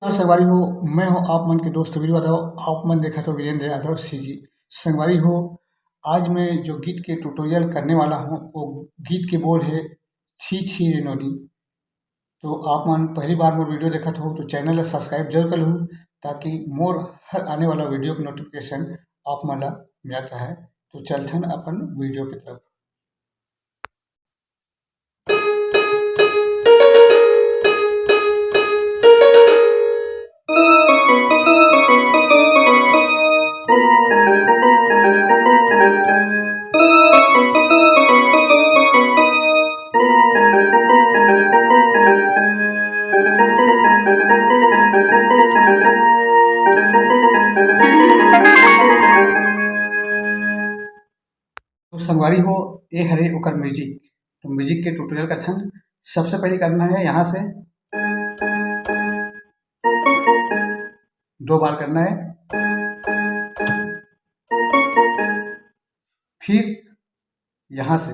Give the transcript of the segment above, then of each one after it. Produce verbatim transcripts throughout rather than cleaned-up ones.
नमस्कार संगवारी हो, मैं हूं आप मन के दोस्त वीर यादव। आप मन देखत हो वीरेंद्र यादव सीजी। संगवारी हो, आज मैं जो गीत के ट्यूटोरियल करने वाला हूं, वो गीत के बोल है छी छी रे नोनी। तो आप मन पहली बार मोर वीडियो देखत हो तो चैनल ला सब्सक्राइब जरूर कर लहू, ताकि मोर हर आने वाला वीडियो के नोटिफिकेशन आप मन ला मिलत रहे। तो चलथन अपन वीडियो की तरफ। तो संगवारी हो, ये हरे ओकर म्यूजिक। तो म्यूजिक के ट्यूटोरियल करथन। सबसे पहले करना है यहाँ से दो बार करना है, फिर यहाँ से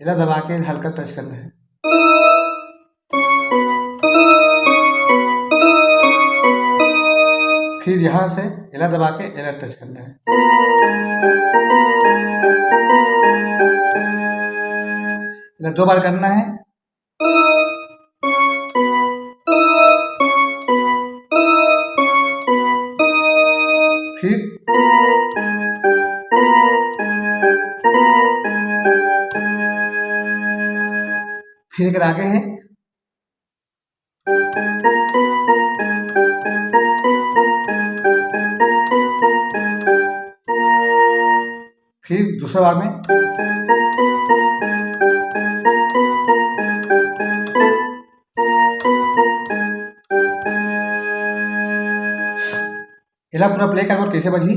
एला दबा के हल्का टच करना है, फिर यहाँ से एला दबा के एला टच करना है। एला दो बार करना है। फिर फिर एक आगे है। फिर दूसरा बार में। एला पूरा प्ले करबो, कैसे बजही।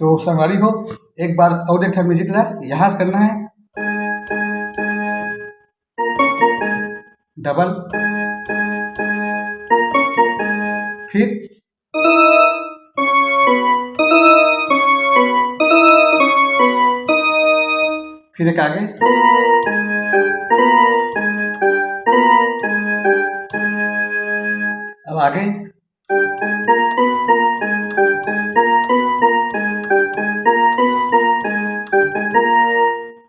तो संगवारी हो, एक बार और एक ठा म्यूजिक ला यहाँ से करना है, डबल, फिर फिर एक आगे। अब आगे।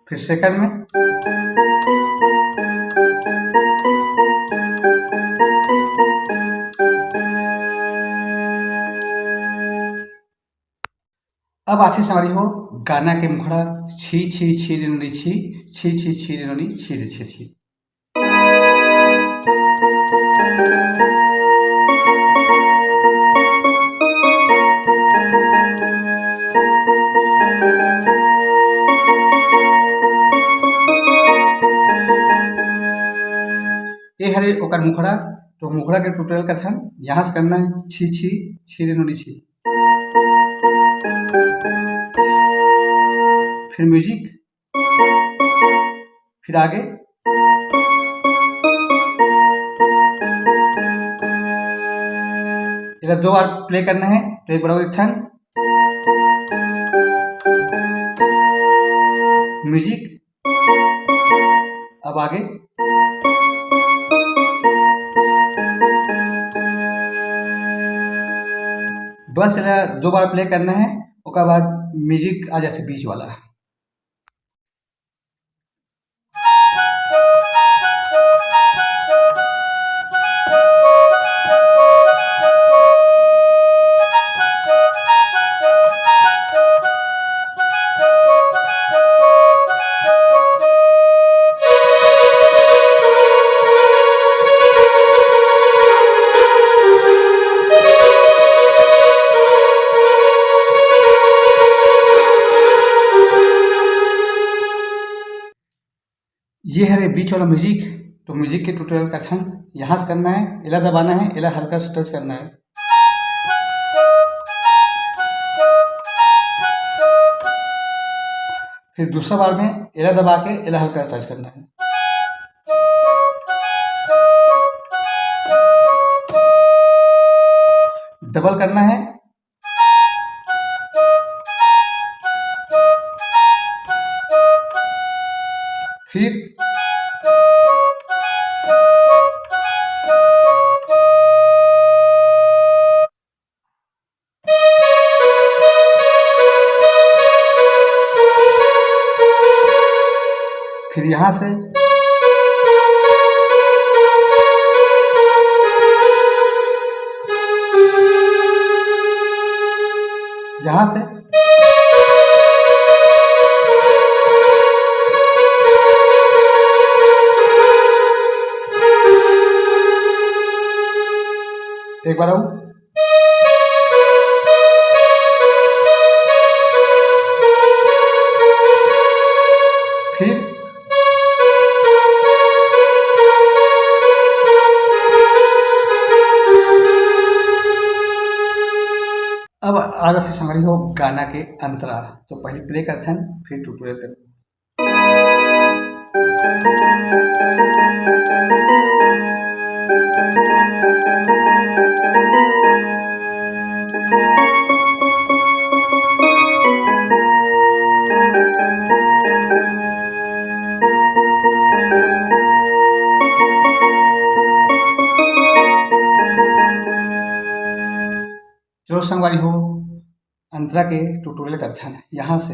फिर सेकंड में। अब आथे संगवारी हो गाना के मुखड़ा, छी छी छी रे नोनी छी, छी छी छी रे नोनी छी रे छी छी। ये हरे ओकर मुखड़ा। तो मुखड़ा के ट्यूटोरियल करथन, यहाँ से करना है छी छी छी रे नोनी छी। फिर म्यूजिक, फिर आगे। इधर दो बार प्ले करना है, तो एक बार और एक क्षण। म्यूजिक, अब आगे। बस एला दो बार प्ले करना है, ओकर बाद म्यूजिक आ जाथे बीच वाला। ये हरे बीच वाला म्यूजिक। तो म्यूजिक के ट्यूटोरियल करथन। यहाँ से करना है, एला दबाना है, एला हल्का सा टच करना है। फिर दूसरा बार में एला दबा के एला हल्का टच करना है। डबल करना है। फिर फिर यहाँ से यहाँ से एक बार आऊँ। फिर अब आगे से संगरी हो गाना के अंतरा, तो पहले प्ले करथन, फिर ट्यूटोरियल कर। चलो संगवारी हो, अंतरा के ट्यूटोरियल करथन। यहाँ से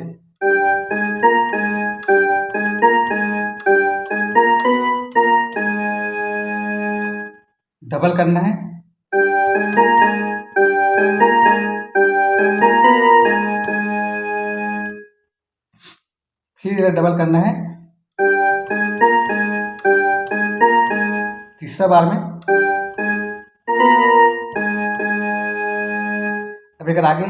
डबल करना है, फिर इधर डबल करना है तीसरा बार में। अब एक आगे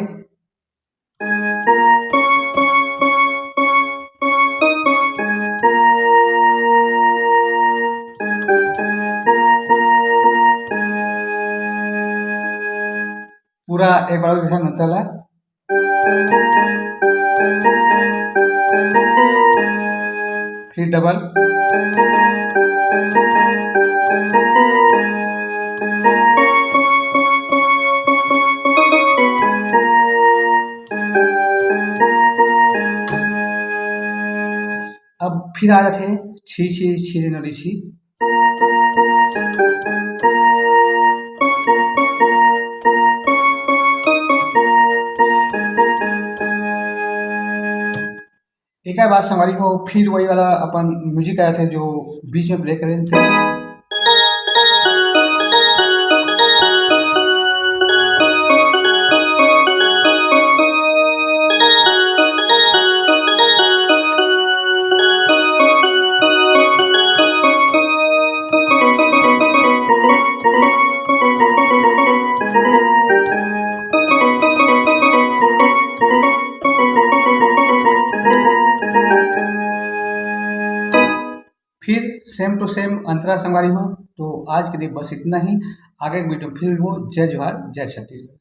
पूरा एक बार जैसा नचल है, फिर डबल। अब फिर आ जाते हैं छी छी छी रे नोरी छी। एक बार संगवारी हो, फिर वही वाला अपन म्यूजिक आया था जो बीच में प्ले करें थे। फिर same to same अंतरा संगवारी हो। तो आज के लिए बस इतना ही, आगे के वीडियो में फिर मिलबो। जय जोहार, जय छत्तीसगढ़।